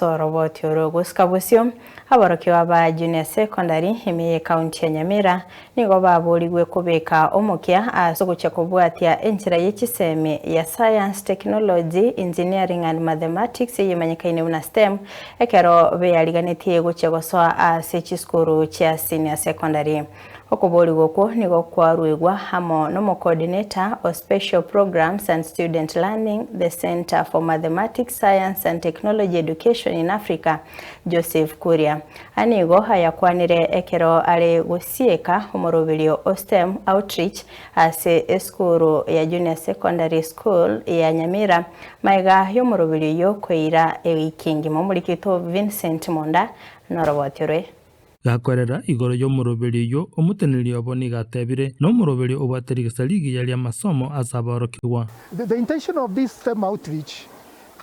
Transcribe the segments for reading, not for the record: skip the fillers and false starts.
Oroboti oro gosika bosio, aborokigwa ba Junior Secondary ime y'ecounty ya Nyamira nigo baborigwe kobeka omokia ase ogochia kobwatia enchera ye chisemi ya Science, Technology, Engineering and Mathematics eyemanyekaine buna STEM ekero beyariganetie gochia gosoa ase chisukuru chia Senior Secondary. Okoborigwa okwo nigo kwaruegwa amo nomocoordinator o Special Programs and Student Learning, the Centre for Mathematics, Science and Technology Education in Africa, Joseph Kuria. Aya nigo ayakwanire ekero are gosieka omoroberio o STEM Outreach ase esukuru ya Junior Secondary School ya Nyamira, magega y'omoroberio oyio koira ewiki engima. Omorikito Vincent Monda noroboti orwe. Gakwerera igoro y'omoroberio oyio, omoteneneri obo nigo atebire, Nomoroberio obwate rigesa rigiya ri'amasomo ase aborokigwa. The intention of this STEM outreach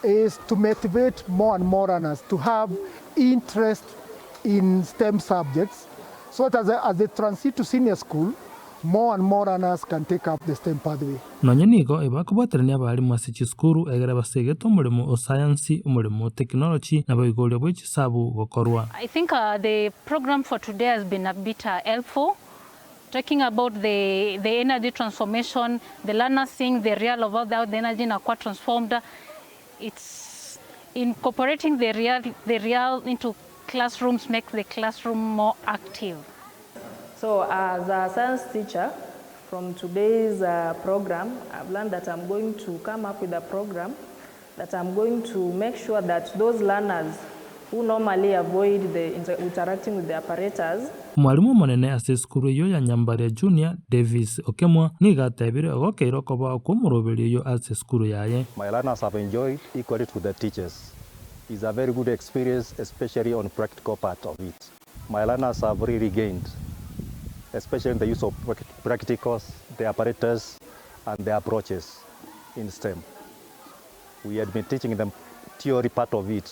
is to motivate more and more learners to have interest in STEM subjects so that as they transit to senior school, more and more learners can take up the STEM pathway. Nonya nigo ebakobwaterania abalimu ase chisukuru egere basegete omoremo o sayansi, omoremo o tekinoloji, naboigo oria bwe chisabu gokorwa. I think the program for today has been a bit helpful talking about the the energy transformation, the learners seeing the real of how the energy inakuwa transformed, it's incorporating the real the real into classrooms makes the classroom more active. So as a science teacher, from today's program, I've learned that I'm going to come up with a program that I'm going to make sure that those learners who normally avoid the interacting with the apparatus, Omwalimu omonene ase esukuru eyio ya Nyambaria Junior, Davis Okemwa, nigo atebire ogokeire okobao kw'omoroberio oyio ase esukuru yaye. My learners have enjoyed equally to the teachers. It's a very good experience especially on practical part of it. My learners have really gained especially in the use of practicals, the apparatus and the approaches in STEM. We had been teaching them theory part of it.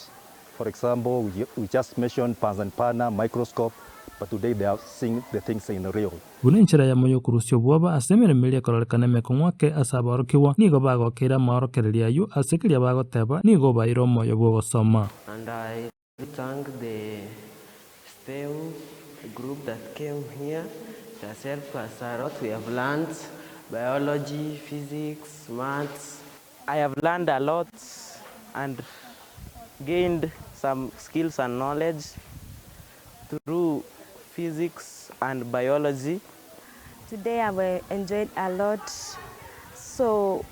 For example, we, we just mentioned Bunsen burner, microscope, but today they are seeing the things in real. Buna enchera eyemo y'okorusia obwoba ase emeremo eria ekororekana emekong'u ake ase aborokigwa, nigo bagokeire amaorokererio ayio ase keria bagoteba nigo obaeire omoyo bw'ogosoma. And I thank the STEM group that came here. It has helped us a lot. We have learned biology, physics, maths. I have learned a lot and gained some skills and knowledge through physics and biology. Today I've enjoyed a lot so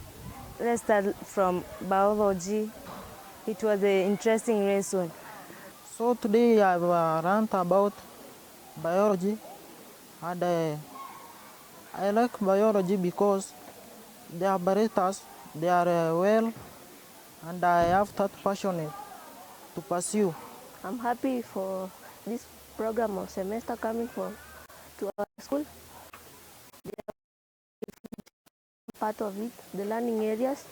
let's start from biology it was a interesting lesson. So today I've learnt about biology and I like biology because the apparatus they are well and I have that passion to pursue. I'm happy for this program of semester coming for to our school. They are part of it, the learning areas.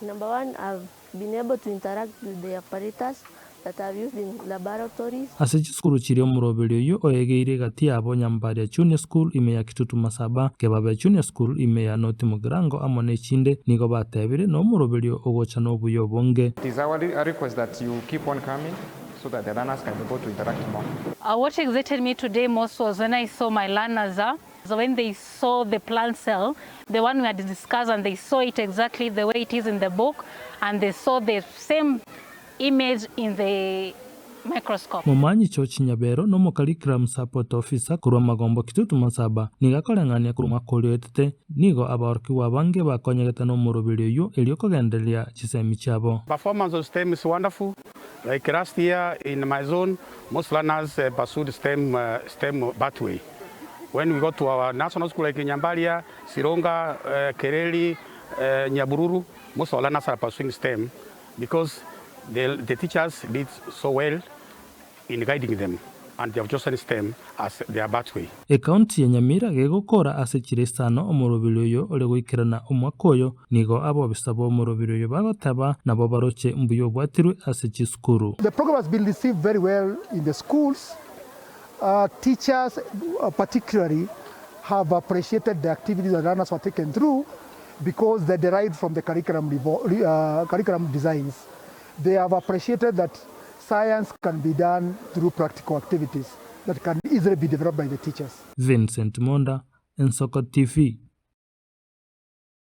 Number one, I've been able to interact with the apparatus that are used in laboratories. Ase chisukuru chiria omoroberi oyio oegeire egati yabo Nyambaria Junior School ime ya Kitutu Masaba, Kebabe Junior School ime ya North Mugirango amo nechinde, nigo batebire nomoroberio ogocha nobuya obonge. It is our request that you keep on coming so that the learners can be able to interact more. What excited me today most was when I saw my learners, when they saw the plant cell, the one we had discussed, and they saw it exactly the way it is in the book, and they saw the same image in the microscope. Momanyi George Nyabero na Omocurriculum Support Officer korwa Magombo Kitutu Masaba nigo akoreng'ania korwa omwaka oria oetete nigo abaorokigwa abange bakonyegete nomoroberi oyio erio kogendereria chisemi chiabo. Performance of STEM is wonderful, like last year in my zone most learners pursued STEM STEM pathway. When we go to our national school like Nyambaria, Sironga, Kereri, Nyabururu, most of our learners are pursuing STEM because the, the teachers did so well in guiding them and they have chosen STEM as their pathway. Ekaunti ya Nyamira gegokora ase chire isano omoroberi oyo ore goikerana omwaka oyo, nigo abobisa b'omoroberi oyo bagoteba nabo baroche mbuya obwatirwe ase chisukuru. The program has been received very well in the schools. Teachers particularly have appreciated the activities that learners were taken through because they derived from the curriculum, curriculum designs. They have appreciated that science can be done through practical activities that can easily be developed by the teachers. Vincent Monda, Ensoko TV.